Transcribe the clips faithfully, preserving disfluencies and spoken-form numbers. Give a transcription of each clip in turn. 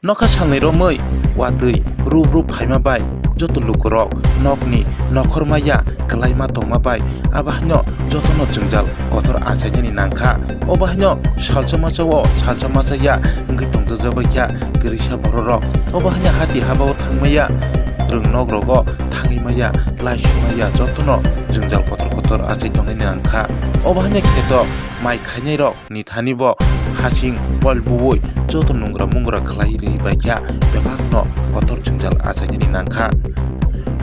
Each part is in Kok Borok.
Nokha salnwi romwi watwi rup rup phaima bai joto lukurok nokni nokhormaya kwlaima tongma bai abo haino jotono jwngjal kotor achainani nangkha. Obo haino salsa masa o salsa masa ya wngwi tongjajabaikha kwrwisa bororok. Obo haino hati habao thangmaya rwng nok rogo thangwi maya lai sumaya jotono jwngjal kotor kotor achai tongnani nangkha. Obo haino kheto mai khainai rok ni thani bo hasing pol buwi joto nungra mungra khlai rwi baikha bebakno kotor jwngjal achainani nangkha.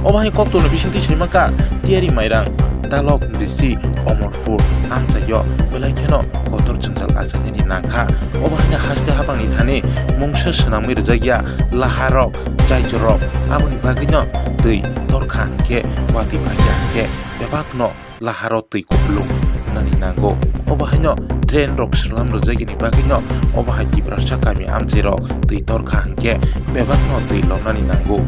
Obo hai koktwmani bisingtwi saimankha Tiyari Mairang, Talok Bisi, Omorpur amchaio belai kheno kotor jwngjal achainani nangkha. Obo haino haste hapangni thani mungsa swnamwi rwjakya laharok, chaijorok aboni bagwino twi torkha hinkhe watwi phaiya hinkhe bebakno laharo twi kupulung wngnani nango. Obo haino drain rok swnam rwjakgini bagwino obo hai Tiprasa kami amchairok twi torkha hinkhe bebakno twi lobnani nango.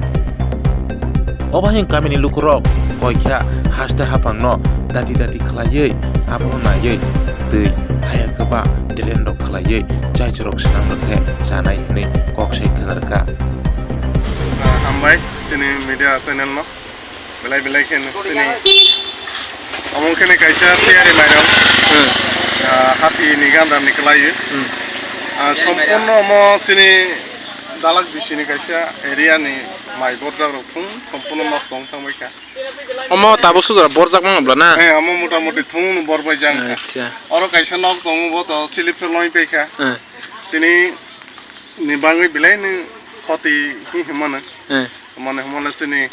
Obo hai kamini lukurok koikha haste hapangno dati dati khlaiwi abono naiwi twi haya kwba drain rok khlaiwi chaijorok swnam rwkhe chanai hwnwi kok sai khna rwkha. Ah, hambai chini media channel no. Belai belai khe chini omo khe kaisa Tiyari Mairang. Hmm. Ah, hati ni gandam ni kwlaiwi. Hmm. Ah, sompurno omo chini Dalak Bisi ni kaisa area ni mai borjak rok thung sompurno nosto wng thang bai kha. Omo tabuk sujra borjak mang bla na? Eh, omo mota moti thung no bor bai jang kha. Acha. Oro kaisa nok tongo bo to chili pheloi pai kha. Eh. Chini ni bangwi belai ni khoti hi hwnmano. Eh. Mane hwnmale chini,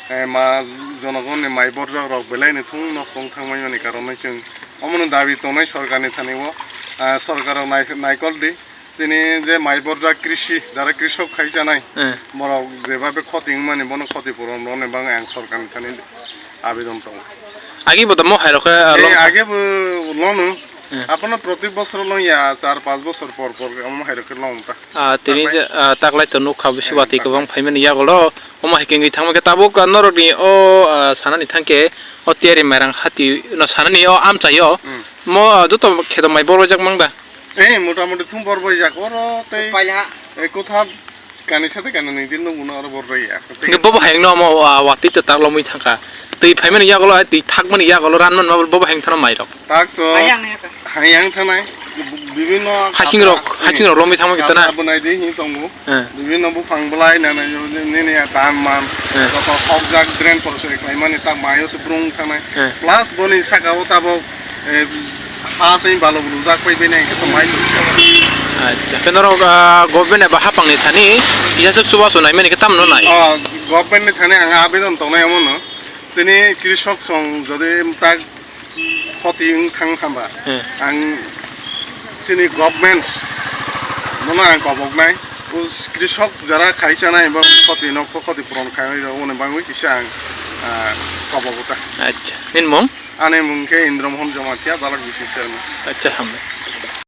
eh, ma jonogonni mai borjak rok belai ni thung nosto wng thangmani karon chwng omono dabi tongnai sorkarni thani o, ah, sorkar rok nai-, naikol di. Chini je mai borjak krisi, jara krisok khai chanai, eh, borok jebabe khoti wngmani bono khoti puron rwna bagwi ang sorkarni thani abedon tongo. Agi bo tamo hai rok khe, ah, eh, long age bo lono. Eh. Abono proti bosor long ya, char panch bosor por por omo hai rok khe long ta. Ah, tini taklai. Je, ah, taklai to nukha bisi, eh, watwi taklai. Kwbang phaimani yagulo, omo hai khe wngwi thangma khe tabuk, ah, norokni o, ah, sanani thangkhe o Tiyari Mairang hati no sanani o amchaio. Hmm. Mo, ah, joto kheto mai borbaijak mang da? Eh, mota moti thung borbaijak oro tei, eh, kotha kani sate kani nwi din nukgo no oro borbai ya. Hingke bobo hayungno omo, ah, watwi to taklomwi thangkha. Twi phaimani yagulo, twi thakmani yagulo ranmani ma bobo hayung thano mairok. Tak to. Hayang ni haka. Hayang thanai. Bibinno hasing rok, eh, hasing rok lomwi thangma kita na. Kabla bwnai di hin tongo. Eh. Bibinno buphang bwlai nana nini ya dan man. Eh. Joto hokjak drain porosori khlaimani tak mayo se brung thanai. Eh. Plus boni saka o tabok, eh, ha se balo bulu jak pai bini hingke to mai. Acha. Khe norok, ah, government eba hapang ni thani kisa se chubachu naimani khe tamno nai. Oh, government ni thani ang abedon tongnai omono. Chini krisok song jodi tak khoti wng thang thamba, hmm, ang chini government bono ang koboknai, o krisok jara khai chanai bo khoti no khoti puron khai rok, oni bagwi kisa ang, ah, kobogo ta. Acha, nini mung? Ani mung khe Indra Mohan Jamatia, Dalak Bisi chairman. Acha, hambai.